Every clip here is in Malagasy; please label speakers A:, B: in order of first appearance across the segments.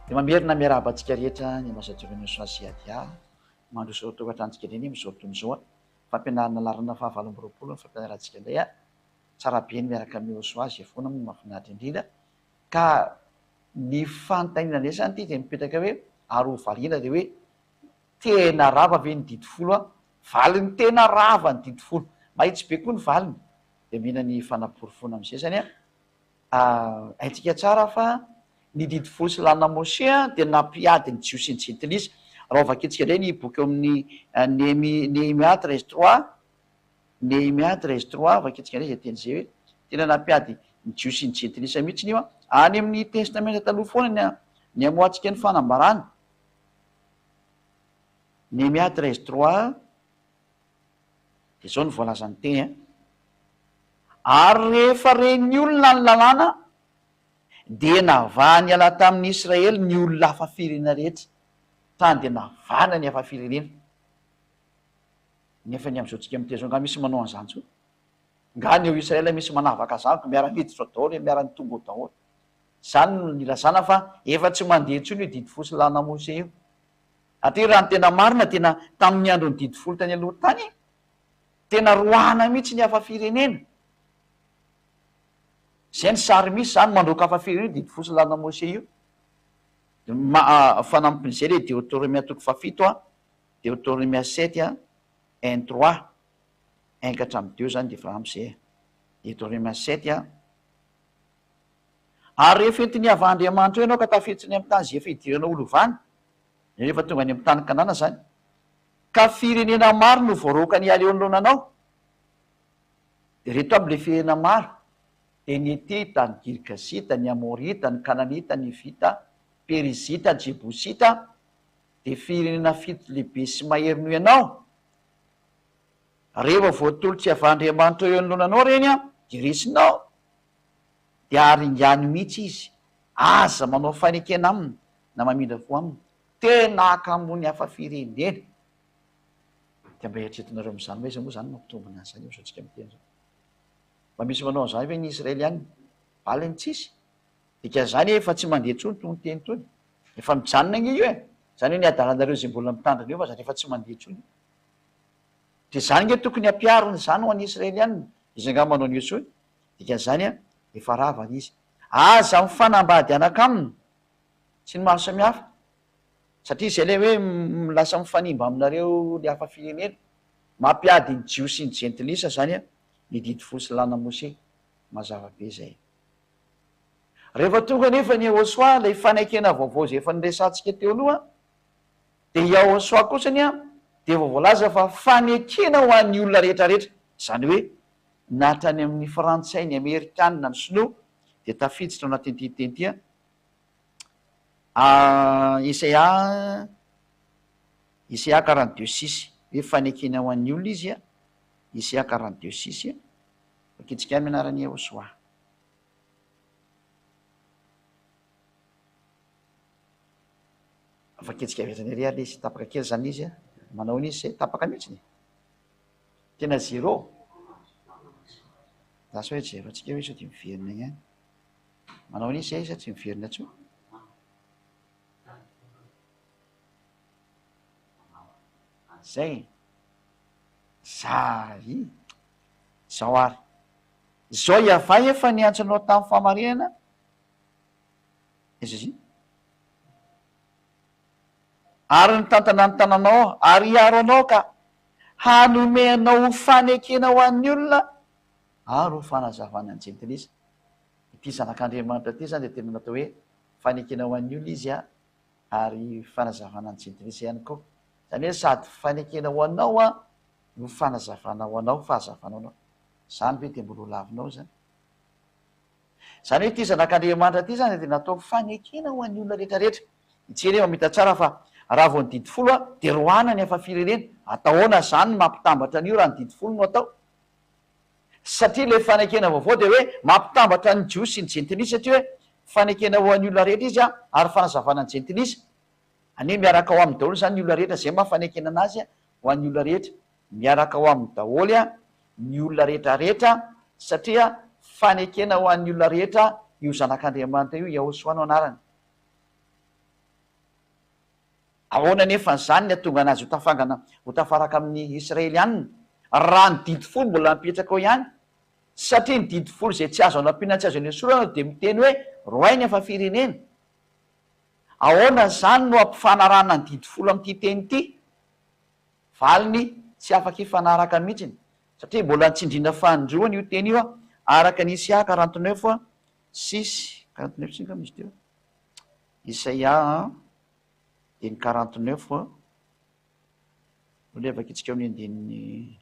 A: Dia mamerina miarahaba antsika rehetra ny Ambasadaoron'ny Soasiadia mandroso ao tokantranontsika indray amin'izao fotoana izao. Fampianarana laharana faha 28 ny fampianarantsika indray. Tsara be ny miaraka amin'i Yehosua izay foana moa no mahafinaritra indrindra. Ka ny fanontaniana indray izany ity dia mipetraka hoe ary ho valiana dia hoe tena rava ve ny didy folo an? Valiny tena rava ny didy folo. Mahitsy be koa ny valiny. Dia mila ny fanaporofoana amin'izay izany an. Haintsika tsara fa ny didy folo sy lalàna Moshe dia nampiady ny Jiosy sy ny Jentilisa. Raha hovakintsika indray ny boky eo amin'ny Nehemia 13 trois, Nehemia 13 trois, vakintsika indray izay teny izay hoe tena nampiady ny Jiosy sy ny Jentilisa mihitsy io. Any amin'ny Testamenta Taloha foana ny ny hamoahantsika ny fanambarana. Nehemia 13 trois, dia izao no voalazan'ny teny an. Ary rehefa ren'ny olona ny lalàna, dia navahany hiala tamin'ny Israely ny olona hafa firenena rehetra. Tany dia navahana ny hafa firenena. Nefa ny amin'izao tsika miteny izao, nga misy manao an'izany intsony? Nga ny ao Israel misy manavaka an'izany ko miara-miditra ao daholo e, miara-mitonga ao daholo. Izany no nilazana fa efa tsy mandeha intsony io didy folo sy lalàna Mose io. Satria raha ny tena marina tena tamin'ny andron'ny didy folo tany aloha tany, tena roahana mihitsy ny hafa firenena. Izay ny sary misy izany mandroaka hafa firenena io didy folo sy lalàna Mose io. Fanampin'izay ilay Deotoromia toko fahafito a, Deotoromia sept a, un trois, un ka hatramin'ny deux izany dia efa ampy izay e. Deotoromia sept a. Ary rehefa entin'i Yavah Andriamanitrao ianao ka tafiditra any amin'ny tany izay efa hidiranao ho lovany, rehefa tonga any amin'ny tany Kanana izany, ka firenena maro no voaroaka niala eo anoloana anao, dia ireto aby ilay firenena maro, dia ny Hetita, ny Girgasita, ny Amorita, ny Kananita, ny Hivita, Perizita, Jebosita, dia firenena fito lehibe sy mahery noho ianao. Rehefa voatolotr'i Yavah Andriamanitrao eo anoloana anao ireny, dia resinao. dia aringano mihitsy izy, aza manao fanekena aminy na mamindra fo aminy, tena hakamoany hafa firenena. Dia mba eritreretinareo amin'izany hoe iza moa izany mampitombina an'izany amin'izao tsika miteny izao? Mba misy manao an'izany ve ny Israeliana? Valiny tsisy. Dikan'izany efa tsy mandeha intsony itony teny itony. Efa mijanona ange io e! Izany hoe ny hadalanareo izay mbola mitandrina eo fa zany efa tsy mandeha intsony io. Dia izany ange tokony hampiharina izany ho an'ny Israeliana. Izy angaha manao an'io intsony? Dikan'izany an, efa rava izy. Aza mifanambady anaka aminy sy ny maro samihafa. Satria izay ilay hoe lasa mifanimba aminareo ny hafa firenena. Mampiady ny Jiosy sy ny Jentilisa izany an, ny didy folo sy lalàna Mose. Mazava be izay. Rehefa tonga anefa ny Yehosua, ilay fanekena vaovao izay efa niresahantsika teo aloha, dia Yahosua kosany an, dia efa voalaza fa fanekena ho an'ny olona rehetra rehetra. Izany hoe na hatrany amin'ny frantsay, ny amerikana, ny sinoa dia tafiditra ao anatin'ity teny ity an. Isaia Isaia 42 6 hoe fanekena ho an'ny olona izy an. Isaia 42 6 Vakintsika amin'ny anaran'i Yahosua. Vakintsika avy hatrany ery ary izy, tapaka kely izany izy an. Manao an'izy izay, tapaka mihitsy. Tena zéro. Lasa hoe zéro antsika hoe sao dia miverina ihany. Manao an'izy zay sa tsy miverina intsony? Zay. Zary. Zao ary. Zao Yavah efa niantso anao tamin'ny fahamarinana. Aiza izy iny? Ary nitantana ny tananao Aho, ary hiaro anao ka hanome anao ho fanekena ho an'ny olona ary ho fanazavana ny jentilisa. Ity Zanak'Andriamanitra ity izany dia tena natao hoe fanekena ho an'ny olona Izy ary fanazavana ny jentilisa ihany koa. Izany hoe sady fanekena ho anao no fanazavana ho anao, fahazavana ho anao. Izany ve dia mbola ho lavinao izany? Izany hoe ity Zanak'Andriamanitra ity izany dia natao fanekena ho an'ny olona rehetra rehetra. Itsika anie mamita tsara fa raha vao ny didy folo dia roahana ny hafa firenena. Atao ahoana izany ny mampitambatra an'io raha ny didy folo no atao? Satria ilay fanekena vaovao dia hoe mampitambatra ny Jiosy sy ny Jentilisa satria hoe fanekena ho an'ny olona rehetra izy ary fanazavana ny Jentilisa. Anie miaraka ao aminy daholo izany ny olona rehetra, izay maha fanekena anazy ho an'ny olona rehetra. Miaraka ao aminy daholo ny olona rehetra rehetra satria fanekena ho an'ny olona rehetra io Zanak'Andriamanitra io, Yahoshuah no anarany. Ahoana anefa izany ny hahatonga anazy ho tafangana ho tafaraka amin'ny Israelianina, raha ny didy folo mbola mipetraka ao ihany? Satria ny didy folo izay tsy azo anampiana tsy azo anesorana dia miteny hoe roahy ny hafa firenena. Ahoana izany no hampifanarahana ny didy folo amin'ity teny ity? Valiny, Tsy afaka hifanaraka mihitsy, satria mbola nitsindriana fanindroany io teny io araka ny Isaia 49 six, 49 six angamba izy teo, Isaia andininy 49, mbola vakintsika eo amin'ny andininy.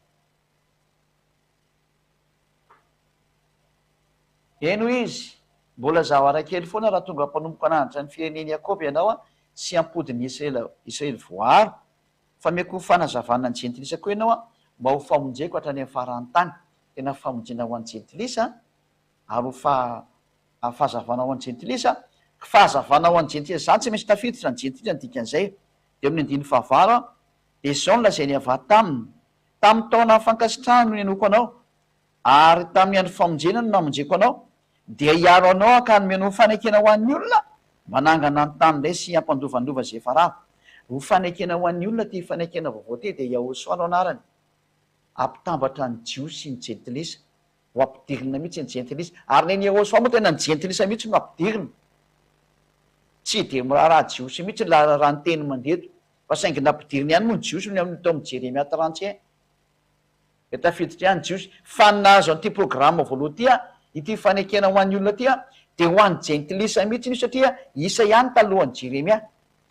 A: Eny hoy izy, mbola zavatra kely foana raha tonga mpanompoka hananatra ny firenen'i Iakoba ianao sy hampody ny Israely voaaro, fa omeko fanazavana ny jentilisa koa ianao mba ho famonjeko hatrany amin'ny faran'ny tany. Tena famonjena ho an'ny jentilisa ary ho fahazavana ho an'ny jentilisa. Fahazavana ho an'ny jentilisa izany tsy maintsy tafiditra ny jentilisa ny dikan'izay. Dia amin'ny andininy fahavalo dia izao no lazain'i Yavah taminy, Tamin'ny taona fankasitrahana no nihenoako anao, ary tamin'ny andro famonjena no namonjeko anao, dia hiaro anao aho ka hanome anao fanekena ho an'ny olona, manangana ny tany indray sy hampandovandova izay efa rava. Ho fanekena ho an'ny olona ity fanekena vaovao ity, dia Yahosoa no anarany. Hampitambatra ny Jiosy sy ny Jentilisa. Ho ampidirina mihitsy ny Jentilisa. Ary ny an'i Yahosoa moa tena ny Jentilisa mihitsy no ampidirina. Tsy dia miraharaha Jiosy mihitsy raha ny teny mandeha eto. Fa saingy nampidiriny ihany moa ny Jiosy ny amin'ny tao amin'ny Jeremia 31. Dia tafiditra ihany ny Jiosy. Fa ny nahazo an'ity programa voalohany ity, ity fanekena ho an'ny olona ity, dia ho an'ny Jentilisa mihitsy io satria isa ihany talohan'i Jeremia.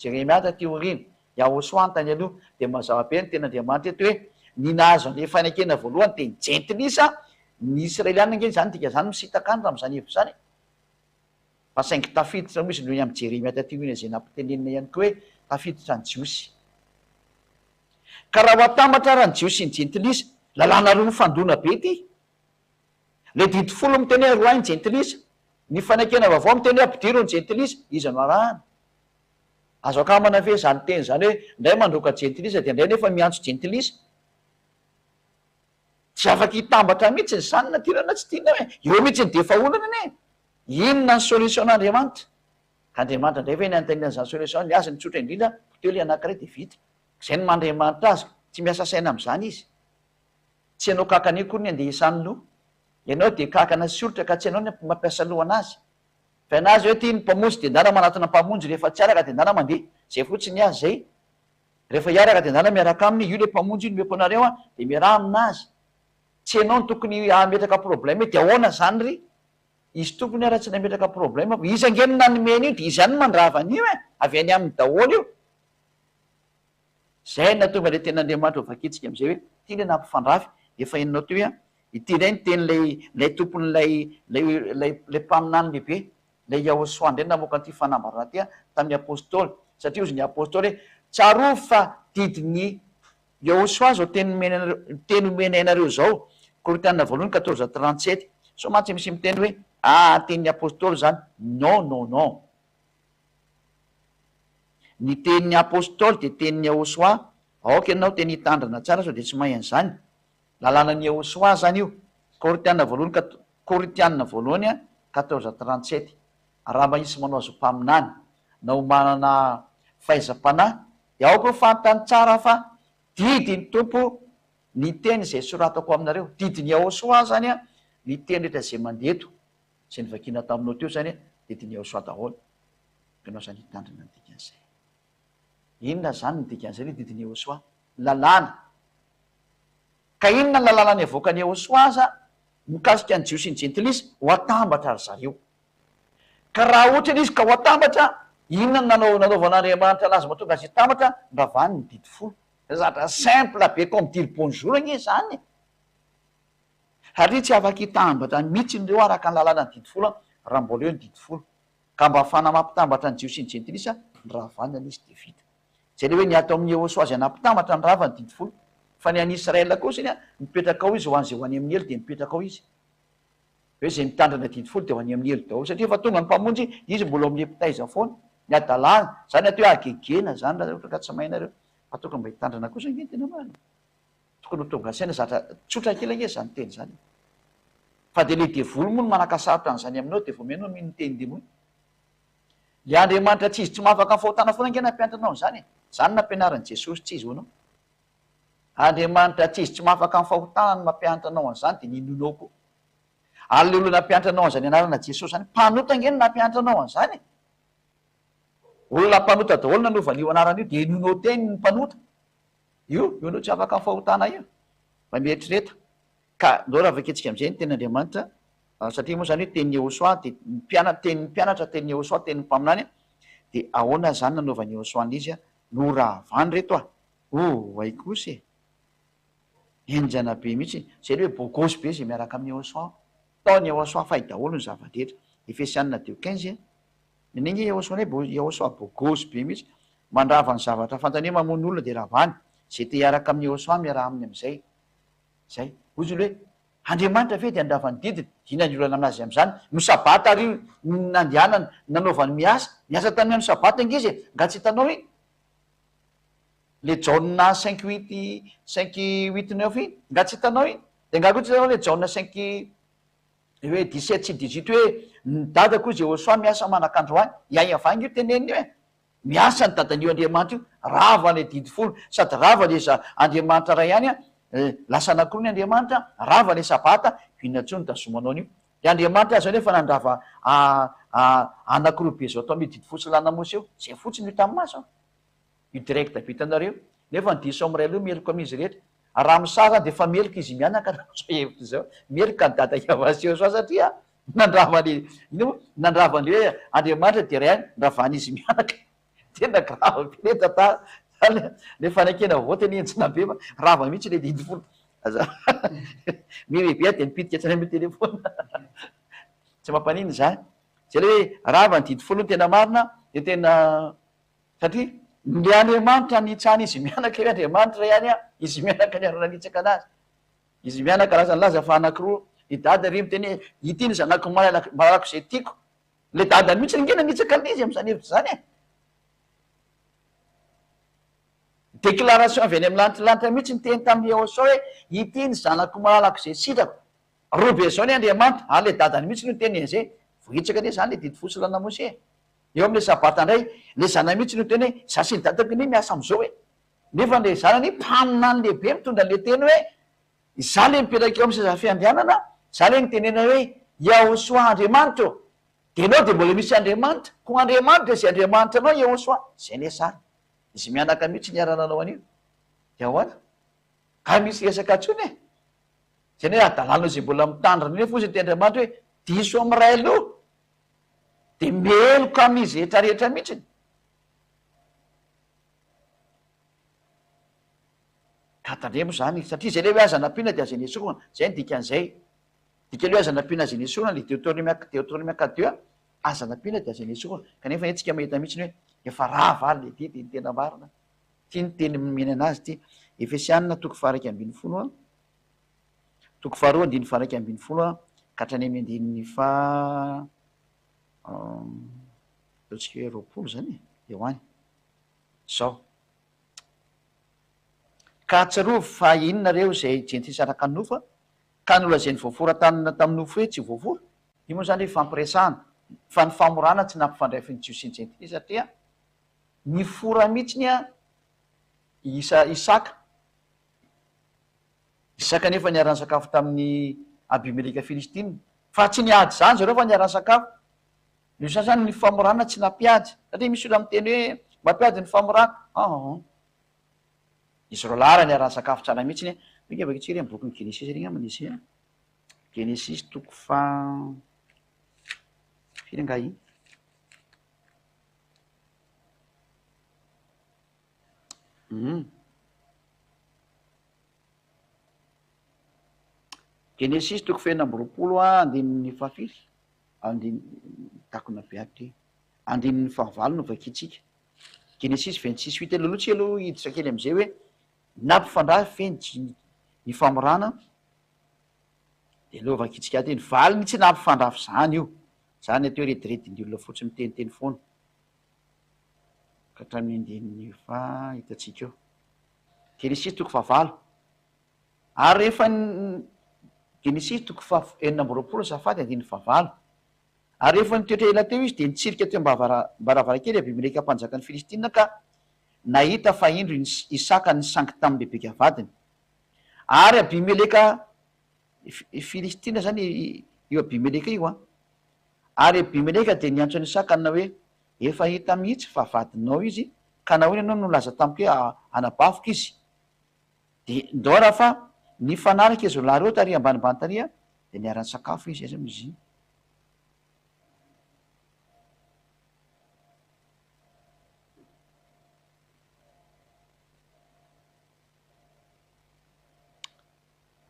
A: Jeremia taty aoriana, Yahosoa ny tany aloha. Dia mazava be ny tenin'Andriamanitra eto hoe ny nahazo an'ilay fanekena voalohany dia ny Jentilisa, ny Israeliana ange izany dikan'izany misintaka any raha amin'izany hevitra izany e. Fa saingy tafiditra moa izy noho ny amin'i Jeremia taty aoriana izay nampitenenina ihany koa hoe tafiditra ny Jiosy. Ka raha ho atambatra ara ny Jiosy sy ny Jentilisa, lalàna roa mifandona be ity. Ilay didy folo miteny hoe roahy ny Jentilisa, ny fanekena vaovao miteny hoe ampidiro ny Jentilisa, iza no arahana? Azo akamana ve izany teny izany hoe indray mandroaka Jentilisa dia indray nefa miantso Jentilisa? Tsy afaka hitambatra mihitsy izany na tianao na tsy tianao e! Eo mihitsy ny dia efa olana anie e! Inona ny solution-n'Andriamanitra? Ka Andriamanitra indray ve ny anontaniana an'izany solution, ny azy ny tsotra indrindra, poteho ilay anankiray dia vita. Izay no maha Andriamanitra azy, tsy miasa saina amin'izany izy. Tsy ianao kakana io akory ny andeha hiasany loha. Ianao dia kakana sy olitra ka tsy ianao ny mampiasa loha anazy. Fa anazy hoe ity ny mpamonjy dia ndana manatona mpamonjy rehefa tsy araka dia ndana mandeha. Izay fotsiny ny azy izay. Rehefa hiaraka dia ndana miaraka aminy, io ilay mpamonjy io nomeko anareo an, dia miaraha aminazy. Tsy ianao no tokony hametraka problème hoe dia ahoana izany ry? Izy tompony ara tsy nametraka problème fa izy ange no nanome an'io dia izy ihany no mandrava an'io e! Avy any aminy daholo io. Zay no nahatonga ilay tenin'Andriamanitra ho vakintsika amin'izay hoe ity ilay nampifandrafy, efa henonao teo hoe ity indray ny tenin'ilay ilay tompon'ilay ilay ilay ilay mpaminany lehibe, ilay Yahosoa indray namoaka an'ity fanambarana ity tamin'ny apostoly, satria hozy ny apostoly hoe tsarovy fa didin'ny Yahoshuah zao teny nomeny anareo teny omenay anareo zao, Korintiana voalohany 14 37, sao mantsy misy miteny hoe ah tenin'ny apostoly zany, non non non, ny tenin'ny apostoly dia tenin'i Yahoshuah, aoka ianao teny hitandrina tsara sao dia tsy mahay an'izany, lalànan'i Yahoshuah zany io, Korintiana voalohany quat Korintiana voalohany 14 37, raha mba hisy manao azy ho mpaminany na ho manana fahaizam-panahy Dia aoka ho fantany tsara fa didin'ny Tompo ny teny izay soratako aminareo. Didin'i Yahoshuah izany an, ny teny rehetra izay mandeha eto, izay novakiana taminao teo izany an, didin'i Yahoshuah daholo. Ianao izany hitandrina ny dikan'izay. Inona izany ny dikan'izay hoe didin'i Yahoshuah? Lalàna. Ka inona ny lalàna niavoakan'i Yahoshuah aza mikasika ny Jiosy sy ny Jentilisa? Ho atambatra ry zareo. Ka raha ohatra ilay izy ka ho atambatra, inona no nanao nanaovan'Andriamanitra anazy mahatonga azy hitambatra? Noravany ny didy folo. Zavatra simple be comme dire bonjour ange izany e! Satria tsy afaka hitambatra mihitsy ireo araka ny lalànan'ny didy folo raha mbola eo ny didy folo. Ka mba ahafahana mampitambatra ny Jiosy sy ny Jentilisa, noravana ilay izy dia vita. Izay ilay hoe ny ato amin'i Yehosua izay nampitambatra ny rava ny didy folo. Fa ny an'i Israël kosa iny, mipetraka ao izy ho an'izay ho any amin'ny helo dia mipetraka ao izy. Hoe izay mitandrina didy folo dia ho any amin'ny helo daholo satria efa tonga ny mpamonjy izy mbola ao amin'ilay mpitaiza foana, ny hadalana, izany atao hoe hagegena izany raha ohatra ka tsy mahay nareo fa tokony mba hitandrina kosa ange ny tena marina e! Tokony ho tonga saina zatra tsotra kely ange izany teny izany e! Fa dia ilay devoly moa no manakasarotra an'izany aminao dia vao mihaino mino ny tenin-demony. Ilay Andriamanitra tsy izy tsy mahafaka ny fahotana foana ange nampianatra anao an'izany e! Zany nampianarin'i Jesosy tsy izy hono. Andriamanitra tsy izy tsy mahafaka ny fahotana no mampianatra anao an'izany dia ninoanao koa. Ary le olona nampianatra anao an'izany anarana Jesosy zany, mpanota ange no nampianatra anao an'izany e! Olona mpanota daholo nanova an'io anarana io dia henoinao teny ny mpanota. Io, io no tsy afaka ny fahotana io. Mba mieritrereta. Ka ndao raha vakintsika amin'izay ny tenin'Andriamanitra, satria moa izany hoe tenin'i Yehosua dia ny mpiana-, tenin'ny mpianatra, tenin'i Yehosua, tenin'ny mpaminany, dia ahoana izany nanaovan'i Yehosua an'izy? Noravany reto a! Oay kosa e! Henjana be mihitsy. Izay ilay hoe bogosy be izay miaraka amin'i Yehosua. Taon'i Yehosua fay daholo ny zava-drehetra. Efesianina deux quinze. Ny ange Yehosua indray bo, Yehosua bogosy be mihitsy. Mandrava ny zavatra fantany hoe mamono olona dia ravany. Izay te hiaraka amin'i Yehosua miaraha aminy amin'izay. Izay. Hoy izy hoe, Andriamanitra ve dia handrava ny didiny? Inona ny olana aminazy amin'izany? No sabata ary io nandehanany, nanaovany miasa. Niasa tamin'ny andro sabata ange izy e! Nga tsy hitanao iny? Le Jaona cinq huit, cinq huit neuf iny? Nga tsy hitanao iny? Dia nga koa tsy hitanao le Jaona cinq hoe dix-sept sy dix-huit hoe ny dadako hozy Yehosua miasa manak'androany. I Ahiavanga io teneniny io e! Miasa ny dadan'io Andriamanitra io, rava ilay didy folo, sady rava ilay za Andriamanitra ray ihany an, lasa anankiroa ny Andriamanitra, rava ilay sabata, inona intsony ny tazomanao an'io? Ilay Andriamanitra aza anefa nandrava anankiroa be zao tao amin'io didy folo sy lalàna Mosesy io, zay fotsiny io tamin'ny maso an! Io direct be hitanareo, nefa ny diso amin'ny ray loha meloka amin'izy rehetra, raha misaha zany dia efa meloka izy mianaka raha izao hevitra izao, meloka ny dada Yavaseo satria Nandrava ny, inona moa? Nandrava ny hoe Andriamanitra dia iray ihany, ndravan'izy mianaka. Tena grave be le tantara. Zany le fanekena vaovao tena henjana be fa rava mihitsy le didy folo. Aza mirehibe aho dia mipitika hatrany amin'ny téléphone. Tsy mampaninona izany. Zay le hoe rava ny didy folo ny tena marina dia tena satria le Andriamanitra nitsahan'izy mianaka hoe Andriamanitra iray ihany, izy mianaka niara-nanitsaka anazy. Izy mianaka lasa nilaza fa anakiroa i dada ry miteny hoe ity ny zanako malalako izay tiako. Le dada mihitsy ange nanitsaka an'izy amin'izany hevitra izany e. Déclaration avy any amin'ny lantilanitra mihitsy niteny tamin'i Yehosua hoe ity ny zanako malalako izay sitrako. Roa be izao ny Andriamanitra ary le dadany mihitsy no niteny an'izay. Voahitsaka anie izany le didy fotsy lana Mose e. Eo amin'le sabata indray, le zanany mihitsy no niteny hoe za sy ny dadako anie miasa amin'izao e. Nefa le zanany mpaminany lehibe mitondra an'le teny hoe, Izaho le mipetraka eo amin'ny seza fiandrianana, izaho le nitenena hoe, Yahosoa Andriamanitra ô! Dia ianao dia mbola misy Andriamanitra, koa Andriamanitra izay Andriamanitra anao Yahosoa, izay le sary. Izy mianaka mihitsy niara-nanao an'io. Dia ahoana? Ka misy resaka intsony e! Izay ny hoe hadalana izay mbola mitandrina nefa hozy ny teny Andriamanitra hoe, diso amin'ny ray aloha, dia meloka amin'izy rehetra rehetra mihitsiny. Ka tandremo izany, satria izay ilay hoe aza nampiana dia aza nesorina, izay ny dikan'izay. Dikan'ilay hoe aza nampiana aza nesorina, ilay Deuteronome Deuteronome quatre deux, aza nampiana dia aza nesorina. Kanefa anie tsika mahita mihitsy ny hoe efa rava ary ilay didy, ny tena marina. Ity ny teny nomeny anazy ity. Efesianina toko faha 11 an, toko faharoa andininy faha 11 an, ka hatrany amin'ny andininy faha ataontsika hoe 20 izany e, eo any. Izao. Ka tsarovy fa inona ireo izay jentilisa araka ny nofo, ka nolazainy voafora tanana tamin'ny nofo hoe tsy voafora? Io moa izany ifampiresahana, fa ny famorana tsy nampifandray ny Jiosy sy ny jentilisa satria nifora mihitsy i Isaka. Isaka anefa niara-nisakafo tamin'i Abimeleka Filistina. Fa tsy niady izany zareo fa niara-nisakafo. Ny sasany ny famorana tsy nampiady. Satria misy olona miteny hoe mampiady ny famorana. Aa. Izy roalahy raha niara-nisakafo tsara mihitsy ny. Minga avy atsika ry amin'ny bokin'ny Genesisy ry angamba nisy. Genesisy toko faha firy angaha iny? Hum. Genesisy toko fahenina amby 20 andininy fahafiry? Andininy, takona be ato ity. Andininy fahavalo no vakintsika. Genesisy 26 huit. Aloha tsika aloha hiditra kely amin'izay hoe nampifandrafy ve ny ny famorana? Dia aleo vakintsika ato iny. Valiny tsy nampifandrafy izany io. Izany atao hoe rediredin'ny olona fotsiny miteniteny foana. Ka hatramin'ny andininy faha hitantsika eo. Genesisy toko fahavalo. Ary rehefa Genesisy toko faha 26 azafady andininy fahavalo. Ary rehefa nitoetra ela teo izy dia nitsirika teo am-baravarankely Abimeleka mpanjakan'ny Filistina ka. nahita fa indro Isaka nisangy tamin'i Rebeka vadiny. Ary Abimeleka, Filistina izany io Abimeleka io an. Ary Abimeleka dia niantso an'i Isaka nanao hoe, Efa hita mihitsy fa vadinao izy, ka nahoana ianao no nilaza tamiko hoe anabaviko izy? Dia ndao raha fa nifanaraka izy roalahy ireo tary ambanimbany tary dia niara-nisakafo izy, aiza moa izy iny?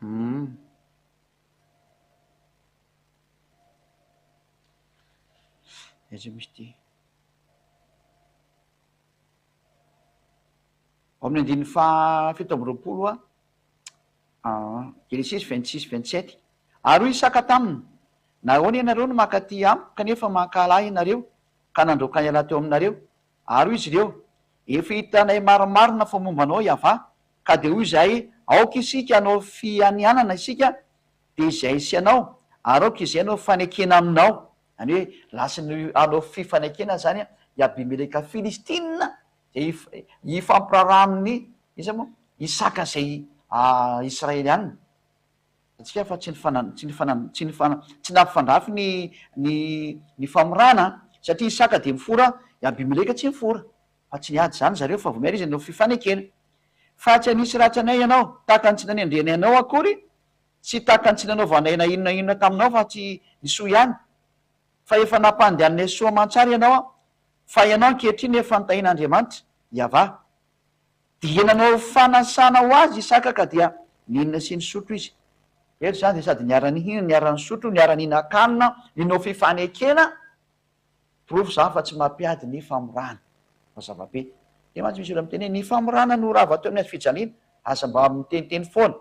A: Hum. Aiza misy ity? Ao amin'ny andininy faha 27 a, Genesisy 26, 27. Ary hoy Isaka taminy, Nahoana ianareo no mankaty amiko kanefa mankahala ahy ianareo, ka nandroaka an'i Allah teo aminareo? Ary hoy izy ireo, Efa hitanay marimarina fa momba anao Yavah, ka dia hoy izahay, Aoka isika hanao fianianana isika, dia izahay sy ianao, ary aoka izay hanao fanekena aminao. Izany hoe lasa ny hanao fifanekena izany i Abimeleka Filistina, izay hifampiraharaha amin'i, iza moa? Isaka izay Israeliana. Antsika fa tsy nifana tsy nifana tsy nifana tsy nampifandrafy ny ny ny famorana satria Isaka dia mifora i Abimeleka tsy mifora fa tsy niady izany zareo fa vao miary izy hanao fifanekena fa tsy hanisy ratsy anay ianao tahaka ny tsy nanendrenay anao akory tsy tahaka ny tsy nanaovanay na inona inona taminao fa tsy ny soa ihany fa efa nampandehaninay soa aman-tsara ianao fa ianao ankehitriny efa notahian'Andriamanitra Yavah Dia nanao fanasana ho azy Isaka ka dia nihinana sy nisotro izy. Eto izany dia sady niara-nihinana, niara-nisotro, niara-nihinan-kanina, ninao fifanekena, porofo izany fa tsy mampiady ny famorana. Mazava be. Dia mantsy misy olona miteny hoe ny famorana no rava teo amin'ny hazo fijaliana. Aza mba miteniteny foana.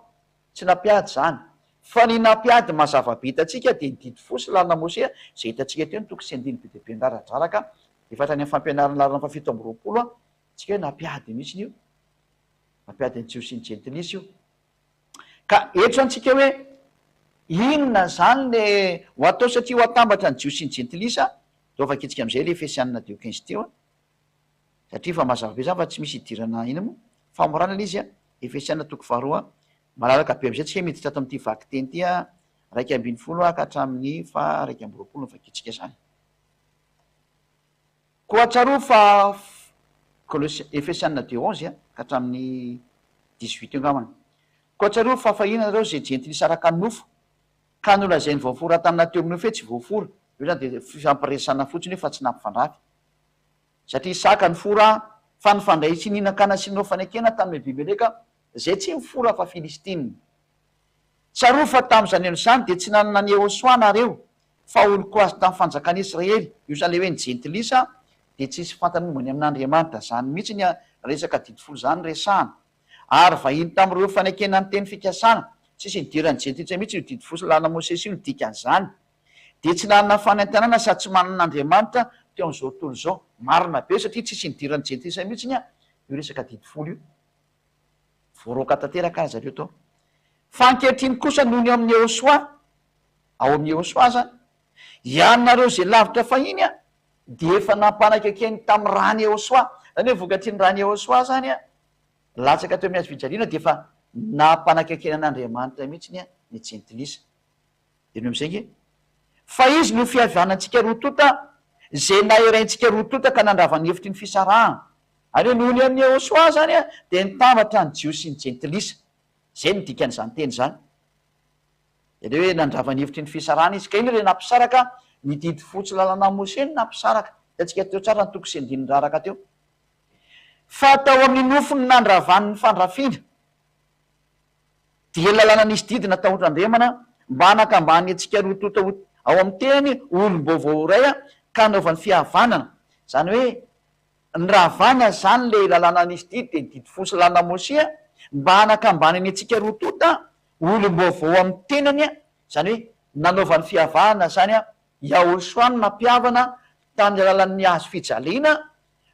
A: Tsy nampiady izany. Fa ny nampiady mazava be hitantsika dia ny didy fo sy lalana Mosea izay hitantsika teo ny toko sy andininy be dia be niraradraraka efa hatrany amin'ny fampianarana laharana faha 27 Tsika hoe nampiady mihitsy io, nampiady ny Jiosy sy ny Jentilisa io. Ka eto zany tsika hoe inona zany le ho atao satria ho atambatra ny Jiosy sy ny Jentilisa, de ho vakitsika amizay le Efesianina deux quinze teo an, satria efa mazava be zany fa tsy misy idirana inona moa, famorana le izy an, Efesianina toko faharoa, malalaka be amizay tsika miditra ato amity vakiteny ity an, 11 ka hatramin'ny faha 21 no vakitsika zany. Koa tsarovy fa Kolosy, Efesiana deux onze ka hatramin'ny dix huit eo angambany. Koa tsarovy fa fahiny ianareo izay jentilisa araka ny nofo, ka nolazain'ny voafora tamina teo amin'ny nofo hoe tsy voafora. Io izany dia fifampiresahana fotsiny io fa tsy nampifandrafy. Satria Isaka nifora fa nifandray sy nihinan-kanina sy nanao fanekena tamin'i Abimeleka izay tsy nifora fa Filistina. Tsarovy fa tamin'izany andro izany dia tsy nanana an'i Yehosua nareo, fa olon-ko azy tamin'ny fanjakan'i Israely, io izany ilay hoe ny jentilisa dia tsisy fantany momba ny amin'Andriamanitra, izany mihitsy ny resaka didy folo izany resahana. Ary vahiny tamin'ireo fanekena ny teny fikasana, tsisy nidiran'ny jentilisa mihitsy io didy folo sy lalàna Mosesy io ny dikan'izany. Dia tsy nanana fanentanana sady tsy manana an'Andriamanitra teo amin'izao tontolo izao. Marina be satria tsisy nidiran'ny jentilisa mihitsy io resaka didy folo io. Voaroaka tanteraka aza ireo tao. Fa ankehitriny kosa nony ao amin'i Yehosua, ao amin'i Yehosua izany, ianareo izay lavitra fahiny an, dia efa nampanakaikeny tamin'ny ràn'i Yehosua. Izany hoe vokatry ny ràn'i Yehosua izany an, latsaka teo amin'ny hazo fijaliana dia efa nampanakaikeny an'Andriamanitra mihitsy ny ny jentilisa. Dia noho izay nge. Fa izy no fihavanantsika roa tonta, izay naheraintsika roa tonta ka nandrava ny efitry ny fisarahana. Ary hoe noho ny amin'i Yehosua izany dia nitambatra ny Jiosy sy ny Jentilisa. Izay no dikan'izany teny izany. Dia ilay hoe nandrava ny efitry ny fisarahana izy. Ka inona ilay nampisaraka? Ny didy fotsy lalana Moshe no nampisaraka. Hitantsika teo tsara ny toko sy andininy raraka teo. Fa tao amin'ny nofony nandravany ny fandrafiana. Dia lalàna nisy didy natao hotandremana mba hanakambany antsika roa tonta ho ao amin'ny tenany ho olom-baovao iray ka hanaovany fihavanana. Izany hoe niravana izany ilay lalàna nisy didy dia ny didy folo sy lalàna Mosia mba hanakambanany antsika roa tonta ho olom-baovao amin'ny tenany, izany hoe nanaovany fihavanana izany Yahoshua no nampihavana tamin'ny alalan'ny hazo fijaliana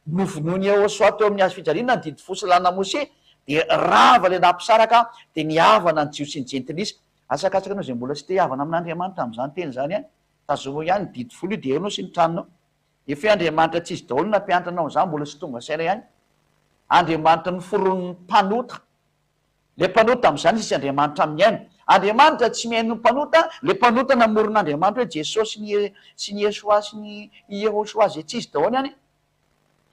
A: Novonoin'i Yehosua teo amin'ny hazo fijaliana ny didy fo sy lalàna Mose, dia rava ilay nampisaraka, dia nihavana ny Jiosy sy ny Jentilisa. Asakasaka anao izay mbola tsy te hihavana amin'Andriamanitra amin'izany teny izany an! Tazomo ihany ny didy folo io dia eo ianao sy ny tranonao. Efa hoe Andriamanitra tsy izy daholo no nampianatra anao an'izany, mbola tsy tonga saina ihany. Andriamanitra noforonin'ny mpanota. Ilay mpanota amin'izany izy Andriamanitra mihaino. Andriamanitra tsy mihaino ny mpanota, ilay mpanota namoron'Andriamanitra hoe Jesosy sy ny sy ny Yeshua sy ny Yehosua izay tsy izy daholo any,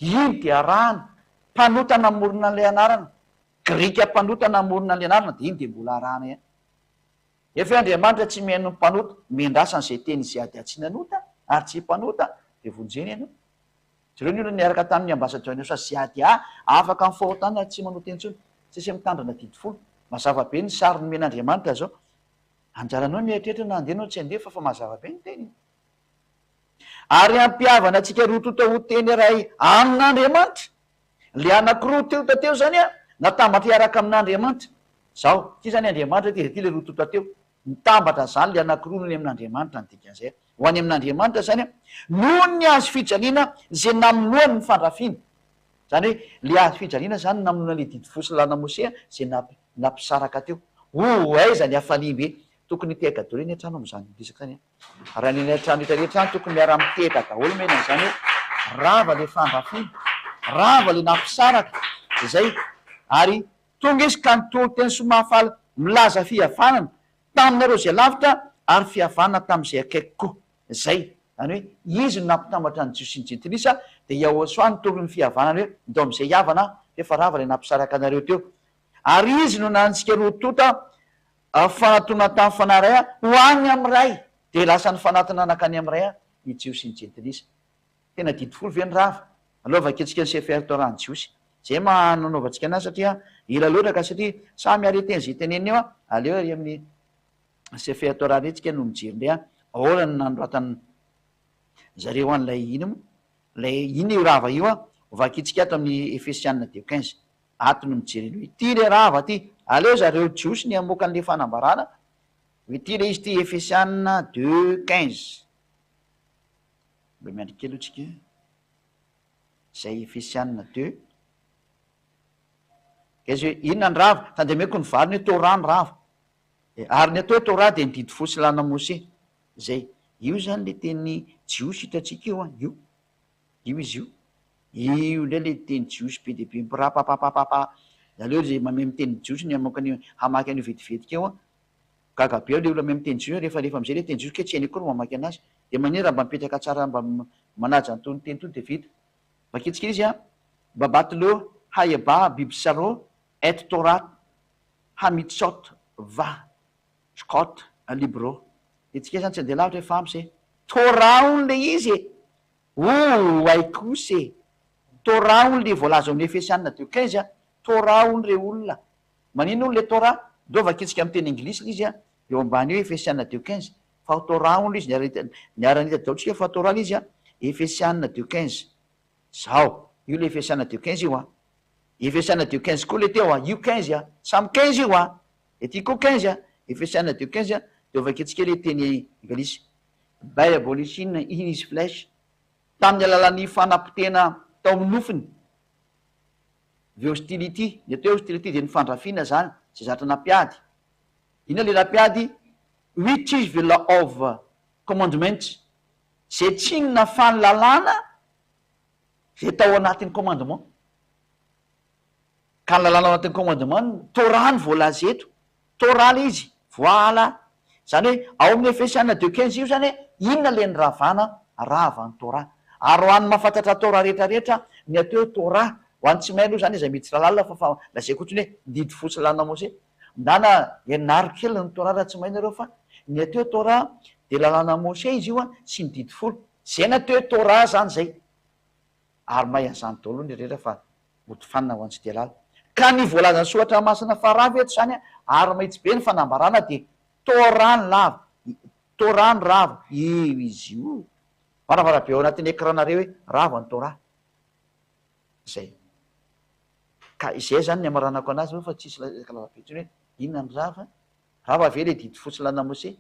A: iny dia arahana. Mpanota namorona an'ilay anarana. Grika mpanota namorona an'ilay anarana dia iny dia mbola arahana ihany. Nefa hoe Andriamanitra tsy mihaino ny mpanota, miandrasa an'izay teny izay ady tsy nanota ary tsy mpanota dia vonjeny ianao. Jereo ny olona niaraka tamin'ny ambassadeur ny usa ZADA afaka amin'ny fahotana ary tsy manota intsony. Tsisy mitandrina didy folo. Mazava be ny sary nomen'Andriamanitra zao. Anjaranao ny mieritreritra na handeha nao tsy handeha fa fa mazava be ny teniny. Ary hampihavana antsika roa tonta ho teny iray amin'Andriamanitra. Le anakiroa teo ta teo zany a, natambatra hiaraka amin'Andriamanitra. Zao, ity zany Andriamanitra ity, ity le roa tonta teo. Mitambatra zany le anakiroa no any amin'Andriamanitra ny dikan'izay. Ho any amin'Andriamanitra zany a, noho ny hazo fijaliana izay namonoany ny fandrafiana. Zany hoe le hazo fijaliana zany namonoana le didy fo sy lalana Mosea izay nampisaraka teo. Oh, aiza ny hafaliam-be. Tokony hitehaka daholo anie an-trano amin'izany resaka izany a. Raha ny any an-trano rehetra rehetra any tokony miara-mitehaka daholo mena an'izany hoe rava le fandrafiana, rava le nampisaraka, izay. Ary Tonga izy ka nitory teny soa mahafaly milaza fihavanana taminareo izay lavitra ary fihavanana tamin'izay akaiky koa. Izay, izany hoe, izy no nampitambatra ny Jiosy sy ny Jentilisa, dia Yahoshuah nitory ny fihavanana hoe, ndao amin'izay hihavana fa efa rava ilay nampisaraka anareo teo. Ary izy no nanitsika roa tonta fanatona tamin'ny Fanahy iray ho any amin'ny Ray. Dia lasa nifanatona nankany amin'ny Ray ny Jiosy sy ny Jentilisa. Tena didy folo ve ny rava? Aleo vakintsika ny Sefer Torah ny Jiosy. Zay ma nanaovantsika anazy satria ela loatra ka satria samy ary hiteny zay teneniny eo an, aleo ary amin'ny Sefer Torah ndray tsika no mijery ndray an, ahoana no nanoratan zareo an'ilay ina moa? Ilay ina io rava io an, vakintsika ato amin'ny Efesiana deux 15. Ato no mijery an'io. Ity le rava ty. Aleo zareo Jiosy ny hamoaka an'le fanambarana. Ity le izy ity Efesiana deux 15. Mba miandry kely aloha tsika. Izay Efesiana deux. Aiza hoe inona ny rava? Tandremeko ny valiny hoe Torah ny rava. Ary ny atao hoe Torah dia ny didy folo sy lalàna Mose. Izay. Io izany ilay teny jiosy hitantsika io an, io. Io izy io. Io indray ilay teny jiosy be dia be mipirapapapapa. Aleo izay mamehy miteny jiosy ny hamoaka an'io, hamaky an'io vetivetika eo an. Gaga be aho le olona mahay miteny jiosy rehefa alefa amizay le teny jiosy kay tsy hainy akory mamaky anazy de manina raha mba mipetraka tsara mba manaja an'itony teny itony de vita. Vakintsika izy a, Babatlo hayeba bibsaro et Torah hamitsot va shkot libro. De tsika zany tsy andeha lavitra hoe fa ampy zay. Torah hono le izy e! Ooh hay kosa e! Torah hono le voalaza ao amin'ny Efesiana deux 15 a, Torah hono re olona. Maninona hono le Torah? Ndao vakintsika amin'ny teny anglisy ilay izy a, eo ambany eo Efesiana deux 15. Fa Torah hono ilay izy, niara-nahita niara-nahita daholo tsika fa Torah ilay izy a, Efesiana deux 15. Zao, io ilay Efesiana deux 15 io a. Efesiana deux 15 koa ilay teo a, io 15 a, samy 15 io a. Ety koa 15 a, Efesiana deux 15 a, dia vakintsika ilay teny anglisy. By abolition in his flesh, tamin'ny alalan'ny fanapotehana tao amin'ny nofony. The hostility, ny atao hoe hostility dia ny fandrafiana izany, izay zatra nampiady. Inona ilay nampiady? Which is the law of commandments, izay tsy inona fa ny lalàna izay tao anatin'ny commandement. Ka ny lalàna ao anatin'ny commandement no Torah no voalaza eto. Torah ilay izy, voala. Izany hoe ao amin'ny Efesiana deux 15 io izany hoe inona ilay niravana? Rava ny Torah. Ary ho an'ny mahafantatra Torah rehetra rehetra, ny atao hoe Torah, ho an'ny tsy mahay aloha izany iza miditra lalina fa fa lazaiko fotsiny hoe ny didy fo sy lalàna Mose. Ndana ianaro kely ny Torah raha tsy mahay nareo fa ny atao hoe Torah dia lalàna Mose izy io an, sy ny didy folo. Izay ny atao hoe Torah izany izay. Ary mahay an'izany daholo ny rehetra fa mody fanina ho an'i tsy dia lala. Ka ny voalazan'ny soratra masina fa rava eto izany ary mahitsy be ny fanambarana dia Torah ny lava, Torah ny rava, io izy io. Varavara be ao anatin'ny écran nareo hoe rava ny Torah. Izay. Ka izay izany ny hamaranako anazy aloha fa tsisy resaka lava be intsony hoe inona ny rava. Rava ve le didy fotsy lana Mose?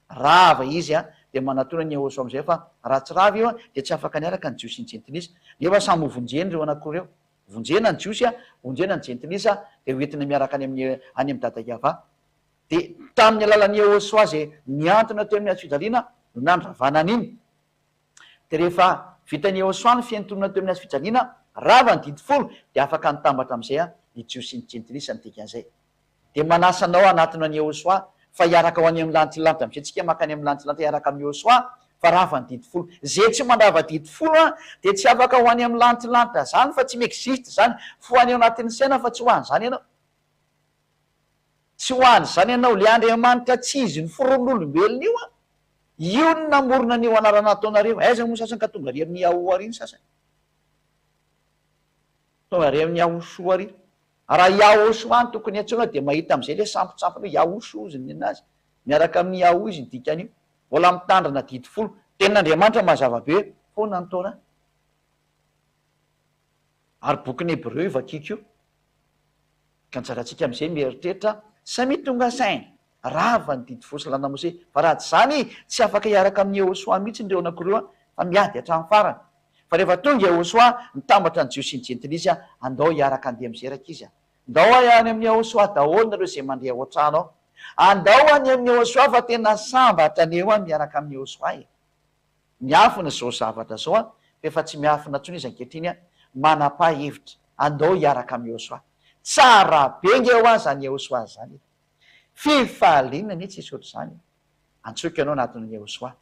A: Rava izy an, dia manatona ny Yehosua amizay fa raha tsy rava io an, dia tsy afaka niaraka ny Jiosy sy ny Jentilisa. Nefa samy ho vonjeny ireo anankiroa ireo. Vonjena ny Jiosy an, vonjena ny Jentilisa, dia ho entina miaraka any amin'ny any amin'i Dada Yavah. Dia tamin'ny alalan'i Yehosua izay nihantona teo amin'ny hazo fijaliana no nandravana an'iny. Dia rehefa vitan'i Yehosua ny fihantonana teo amin'ny hazo fijaliana, Rava ny didy folo dia afaka nitambatra amin'izay ny Jiosy sy ny Jentilisa ny dikan'izay. Dia manasa anao hanatona an'i Yehosua fa hiaraka ho any amin'ny lantilanitra amin'izay tsika mankany amin'ny lantilanitra hiaraka amin'i Yehosua fa rava ny didy folo. Ze tsy mandrava didy folo an dia tsy afaka ho any amin'ny lantilanitra zany fa tsy mi-existe zany fohany ao anatin'ny saina fa tsy ho any zany ianao. Tsy ho any zany ianao. Le Andriamanitra tsy izy noforonin'olombelona io an, io no namorona an'io anarana ataonareo. Aiza moa ny sasany ka tonga ary amin'ny Yahoo ary ny sasany. Tonga ary amin'ny Yahoshua ary. Raha Yahoshua no tokony antsoina dia mahita amin'izay le sampontsampona io, Yahoshu ozy ny nenazy. Miaraka amin'ny Yahoo izy ny dikan'io. Mbola mitandrina didy folo. Tenin'Andriamanitra mazava be foana ny Torah. Ary bokin'ny Hebreo io vakiko io. Ka anjarantsika amin'izay mieritreritra, samia tonga saina, rava ny didy folo sy lalàna Mosesy, fa raha tsy izany tsy afaka hiaraka amin'i Yehosua mihitsy ireo anankiroa fa miady hatramin'ny farany. Fa rehefa tonga Yehosua, nitambatra ny Jiosy sy ny Jentilisa, andao hiaraka handeha amin'izay rankizy a! Ndao any amin'i Yehosua daholo nareo izay mandeha ao an-trano ao. Andao any amin'i Yehosua fa tena sambatra anie hoa miaraka amin'i Yehosua e! Miafina izao zavatra izao an, fa efa tsy miafina intsony izy ankehitriny an, manapaha hevitra, andao hiaraka amin'i Yehosua. Tsara be nge hoa zany Yehosua zany e! Fifaliana anie tsisy ohatr'izany e! Antsoiko ianao anatin'i Yehosua.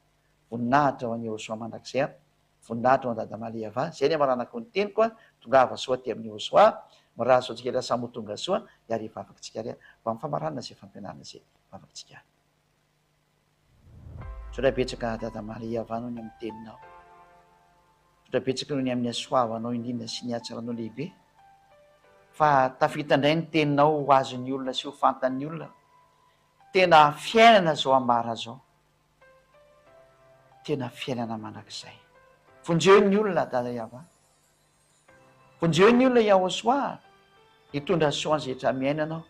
A: Voninahitra ho an'i Yehosua mandrakizay an! Voninahitra ho an'i Dada Malehava. Izay ny amaranako ny teniko an! Tongava soa aty amin'i Yehosua. Mirary soa antsika rehetra samy ho tonga soa, ary hivavaka antsika ary ho amin'ny famaranana izay fampianarana izay. Vavaka antsika. Misaotra betsaka Dada Maria va noho ny amin'ny teninao. Misaotra betsaka noho ny amin'ny hasoavanao indrindra sy ny hatsaranao lehibe. Fa tafita indray ny teninao ho azon'ny olona sy ho fantan'ny olona. Tena fiainana izao ambara izao. Tena fiainana mandrakizay. Vonjeo ny olona Dada Yavah. Vonjeo ny olona Yahoshuah hitondra soa an'izay rehetra miaina anao,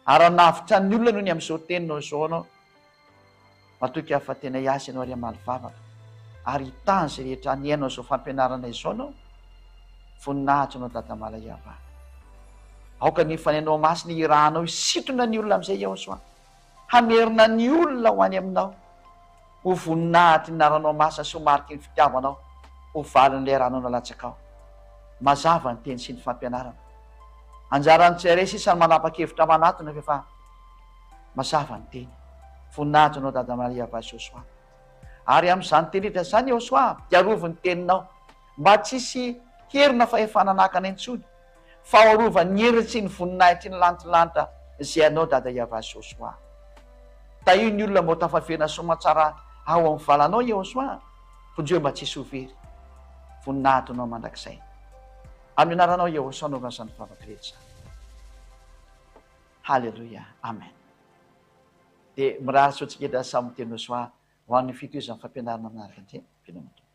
A: ary hanavotra ny olona noho ny amin'izao teninao izao anao. Matoky aho fa tena hiasa ianao ary hamaly vavaka, ary hitahy an'izay rehetra nihaino an'izao fampianarana izao anao. Voninahitra anao Dada Malaiava. Aoka ny Fanahinao Masina hirahanao hisintona ny olona amin'izay Yahoshuah. Hamerina ny olona ho any aminao, ho voninahitry ny anaranao masina sy ho mariky ny fitiavanao, ho valin'ilay ranao nalatsakao. Mazava ny teny sy ny fampianarana. Anjaran'ny tsirairay sisa ny manapa-kevitra manatona f'efa mazava ny teny. Voninahitra anao Dada Maria Vazosoa. Ary amin'izany teny rehetra izany Yehosua dia arovy ny teninao mba tsy hisy hery na fahefana hanakana intsony. Fa ho arovan'ny heriny sy ny voninahitry ny lantilanitra izay anao Dada Yavah Josoa. Tahio ny olona mba ho tafaverina soamatsara ao amin'ny valanao Yehosoa, vonjeo mba tsy hisy ho very. Voninahitra anao mandrakizay. Amin'ny anaranao Yehosoa anaovana izany vavaka rehetra izany. Haleloia. Amen. Dia mirary soa antsika rehetra samy miteny Josoa ho an'ny fitohizan'ny fampianarana manaraka indray. Veloma Tompo.